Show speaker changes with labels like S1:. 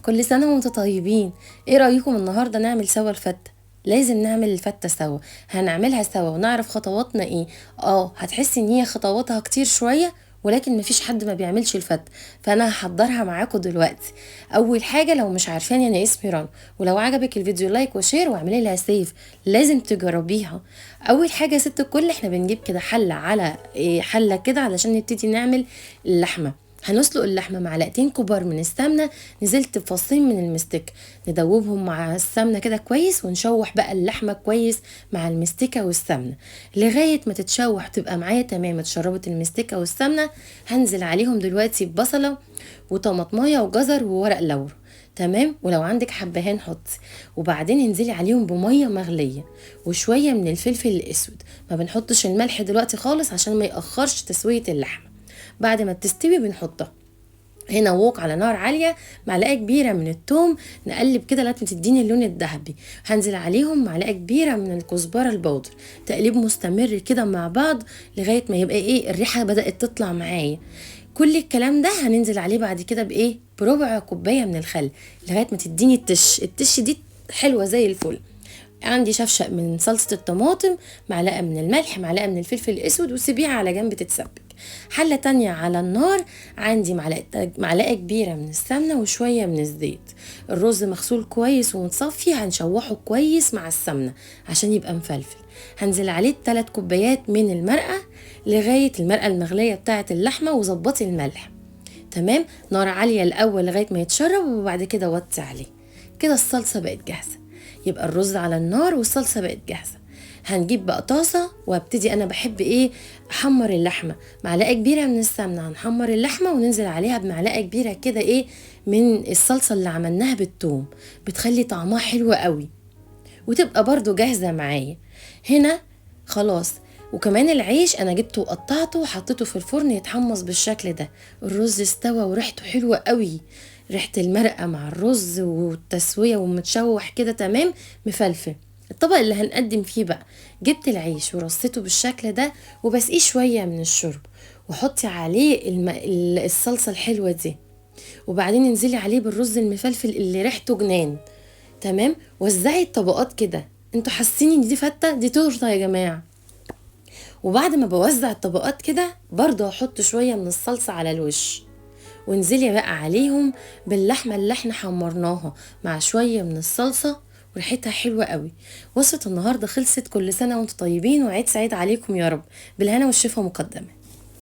S1: كل سنة وانتم طيبين. ايه رأيكم النهاردة نعمل سوا الفتة؟ لازم نعمل الفتة سوا، هنعملها سوا ونعرف خطواتنا ايه. هتحسي ان هي خطواتها كتير شوية، ولكن مفيش حد ما بيعملش الفتة، فانا هحضرها معاكم دلوقتي. اول حاجة لو مش عارفاني، انا اسمي رنا، ولو عجبك الفيديو like و share واعملي لها save، لازم تجربيها. اول حاجة يا ست الكل، احنا بنجيب كده حلة على حلة كده علشان نبتدي نعمل اللحمة. هنسلق اللحمة معلقتين كبار من السمنة، نزلت بفصين من المستكة، ندوبهم مع السمنة كده كويس، ونشوح بقى اللحمة كويس مع المستكة والسمنة لغاية ما تتشوح تبقى معايا تمام. اتشربت المستكة والسمنة، هنزل عليهم دلوقتي ببصلة وطماطماية وجزر وورق لورا، تمام، ولو عندك حبهان حطي. وبعدين انزلي عليهم بمية مغلية وشوية من الفلفل الأسود. ما بنحطش الملح دلوقتي خالص عشان ما يأخرش تسوية اللحمة. بعد ما بتستوي بنحطها هنا ووك على نار عالية، معلقة كبيرة من التوم، نقلب كده لغاية ما تديني اللون الذهبي. هنزل عليهم معلقة كبيرة من الكزبرة البودر، تقليب مستمر كده مع بعض لغاية ما يبقى الريحة بدأت تطلع معايا. كل الكلام ده هننزل عليه بعد كده بايه؟ بربع كوباية من الخل لغاية ما تديني التش. التش دي حلوة زي الفل. عندي شفشق من صلصة الطماطم، معلقة من الملح، معلقة من الفلفل الأسود، وسيبيها على جنب تتسبك. حلة تانية على النار، عندي معلقة كبيرة من السمنة وشوية من الزيت. الرز مغسول كويس ومتصفي، هنشوحه كويس مع السمنة عشان يبقى مفلفل. هنزل عليه 3 كوبايات من المرقة لغاية المرقة المغلية بتاعة اللحمة، وظبطي الملح، تمام. نار عالية الأول لغاية ما يتشرب، وبعد كده وطي عليه كده. الصلصة بقت جاهزة، يبقى الرز على النار والصلصة بقت جاهزة. هنجيب بقى طاسة وابتدي. انا بحب احمر اللحمة، معلقة كبيرة من السمنة، هنحمر اللحمة وننزل عليها بمعلقة كبيرة كده من الصلصة اللي عملناها بالثوم، بتخلي طعمها حلو قوي وتبقى برضو جاهزة معايا هنا خلاص. وكمان العيش انا جبته وقطعته وحطيته في الفرن يتحمص بالشكل ده. الرز استوى وريحته حلوة قوي، ريحة المرقة مع الرز والتسوية ومتشوح كده تمام مفلفل. الطبق اللي هنقدم فيه بقى، جبت العيش ورصيته بالشكل ده، وبسقيه شوية من الشرب، وحطي عليه الصلصة الحلوة دي، وبعدين انزلي عليه بالرز المفلفل اللي ريحته جنان، تمام. وزعي الطبقات كده. انتوا حاسين ان دي فتة؟ دي تورته يا جماعة. وبعد ما بوزع الطبقات كده برضه هحط شوية من الصلصة على الوش، وانزلي بقى عليهم باللحمة اللي احنا حمرناها مع شوية من الصلصة، وريحتها حلوة قوي. وصفة النهاردة خلصت. كل سنة وانتم طيبين، وعيد سعيد عليكم يا رب، بالهنا والشفا مقدما.